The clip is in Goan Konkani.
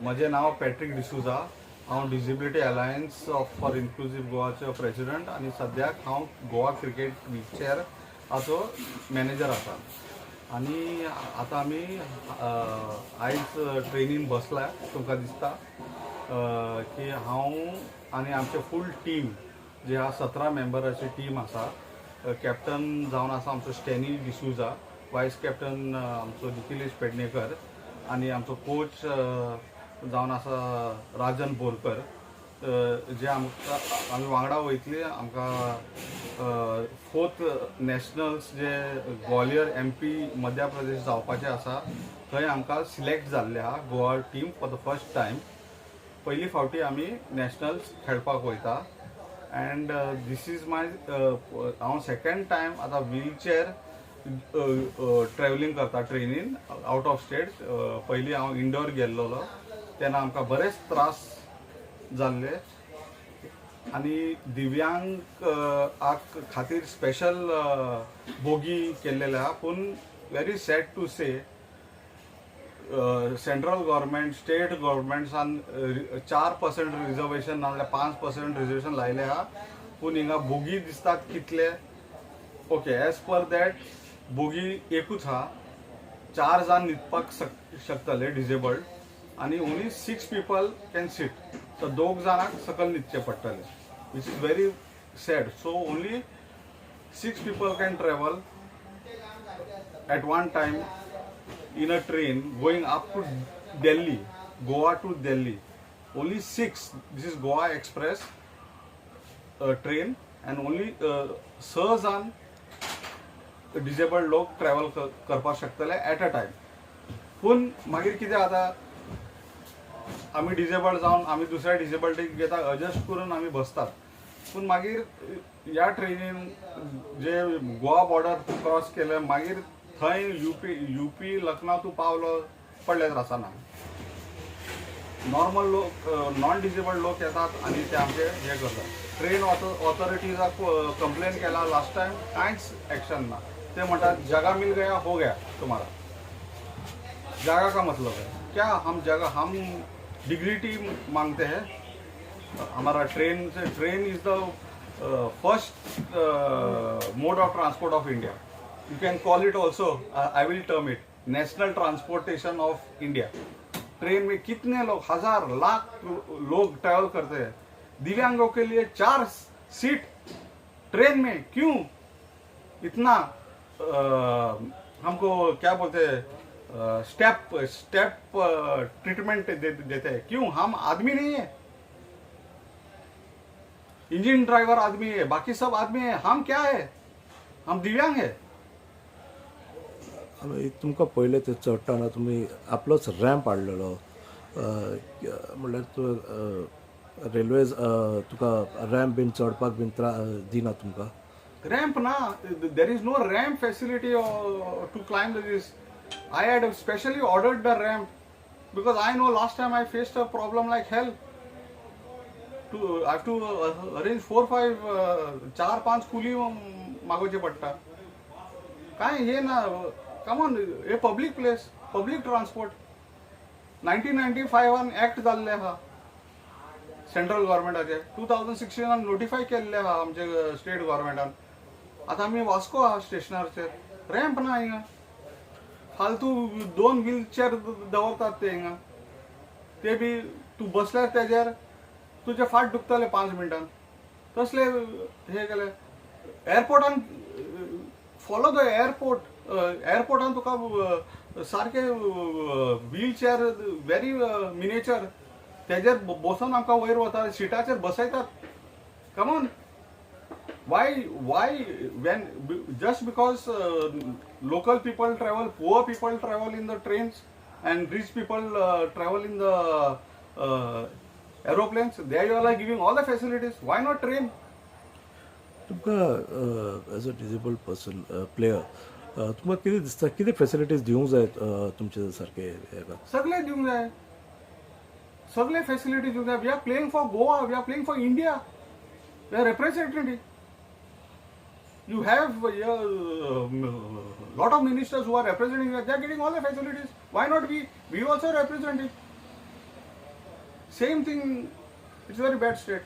म्हजें नांव पॅट्रीक डिसुजा. हांव Disability Alliance of for Inclusive गोवाचो president आनी सद्याक हांव गोवा क्रिकेट व्हीलचेअराचो मॅनेजर आसा. आनी आतां आमी आयज ट्रेनीन बसला. तुमकां दिसता की हांव आनी आमचे फूल टीम जे आहा, 17 मेंबराची टीम आसा. कॅप्टन जावन आसा आमचो स्टॅनी डिसुजा, वायस कॅप्टन आमचो निखिलेश पेडणेकर आनी आमचो कोच जावन आसा राजन बोरकर, जे आमकां आमी वांगडा वयतली. आमकां फोर्थ नॅशनल्स जे ग्वालियर, एमपी, मध्य प्रदेश जावपाचे आसा, थंय आमकां सिलेक्ट जाल्ले आहा Goa team for the first time. पयली फावटी आमी नॅशनल्स खेळपाक वयता. अँड this is my, हांव सेकंड टायम आतां व्हीलचेअर ट्रॅवलिंग करता ट्रेनीन आउट ऑफ स्टेट. पयलीं हांव इंडोर गेल्लोलो तेन्ना आमकां बरेच त्रास जाल्ले. आनी दिव्यांग आक खातीर स्पेशल बोगी केल्लेले आहा, पूण very sad to say, central government, state गव्हर्मेंट्सान 4% reservation नाजाल्यार 5% रिजर्वेशन लायले आहा, पूण हिंगा बोगी दिसतात कितले? ओके, एज पर that बोगी एकूच आहा, चार जाण न्हिदपाक शकतले डिजेबल्ड आनी only six people can sit. So दोग जाणांक सकयल न्हिदचें पडटलें, which is very sad. So only six people can travel at one time in a train going up to Delhi, Goa to Delhi. Only six. This is Goa Express train and only स जाण डिजेबल्ड लोक ट्रॅव्हल करपाक शकतले एट अ टायम. पूण मागीर कितें जाता, आमी डिजेबल्ड जावन आमी दुसऱ्या डिजेबल्डीक घेता, एडजस्ट करून आमी बसतात. पूण मागीर ह्या ट्रेनीन जे गोवा बॉर्डर क्रॉस केले, मागीर थंय युपी, लखनौ तूं पावलो, पडले त्रासाना. नॉर्मल लोक, नॉन डिजेबल्ड लोक येतात आनी ते आमचे हे करतात. ट्रेन ऑथॉरिटीजाक कंप्लेन केला लास्ट टायम, कांयच एक्शन ना. ते म्हणटात, "जगह मिल गया, हो गया तुम्हारा." जगह का मतलब है क्या? हम जगह, हम डिग्निटी मांगते हैं. हमारा train Se, train is the first mode of transport of India. You can call it also, I will term it national transportation of India. Train में कितने लोग, हजार लाख लोग ट्रैवल करते हैं. दिव्यांगों के लिए चार सीट ट्रेन में क्यों? इतना हमको क्या बोलते हैं, स्टेप स्टेप ट्रीटमेंट देते हैं क्यों? हम आदमी नहीं है? इंजन ड्राइवर आदमी है, बाकी सब आदमी है. हम क्या है? हम दिव्यांग है. आमी तुमकां पयलें ते चडटना तुमी आपलोच रॅम्प हाडलेलो, म्हणल्यार तूं रेल्वेज तुका रॅम्प बीन चडपाक बीन त्रा दिना तुमकां? रैम्प ना. There is no ramp facility to climb this. I had specially ordered the ramp because I know last time I faced a problem like hell to I have to arrange four five, चार पांच कुली मागोवचे पडटा. काय हे ना? Come on, hey public place, public transport. 1995 an act जाल्ले आहा सेंट्रल गव्हर्मेंटाचे, 2016 आन नोटिफाय केल्ले आहा आमचे स्टेट गव्हर्मेंटान. आतां आमी वास्को आहा स्टेशनाचेर, रॅम्प ना हिंगा. फालतू दोन व्हीलचेअर दवरतात ते हिंगा. ते बी तूं बसल्यार तेजेर तुजें फाट दुखतले 5 मिनटान. तसले हे केले एअरपोर्टान. Follow the airport. एअरपोर्टान तुका सारके व्हील चेअर व्हेरी मिनेचर, तेजेर बसोन आमकां वयर वता, सिटाचेर बसयतात. Come on, why when just because local people travel, poor people travel in the trains and rich people travel in the aeroplanes, there you are giving all the facilities, why not train? तुमकां as a disabled person, player, तुमकां कितें दिसता, कितें फेसिलिटीज दिवंक जाय तुमचे सारके हेका? सगळे दिवंक जाय, सगळे फॅसिलिटी दिवंक जाय. We are playing for Goa, we are playing for India, we are representing. You have lot of ministers who are representing, they are getting all the facilities. Why not we? We also representing. Same thing, it's very bad state.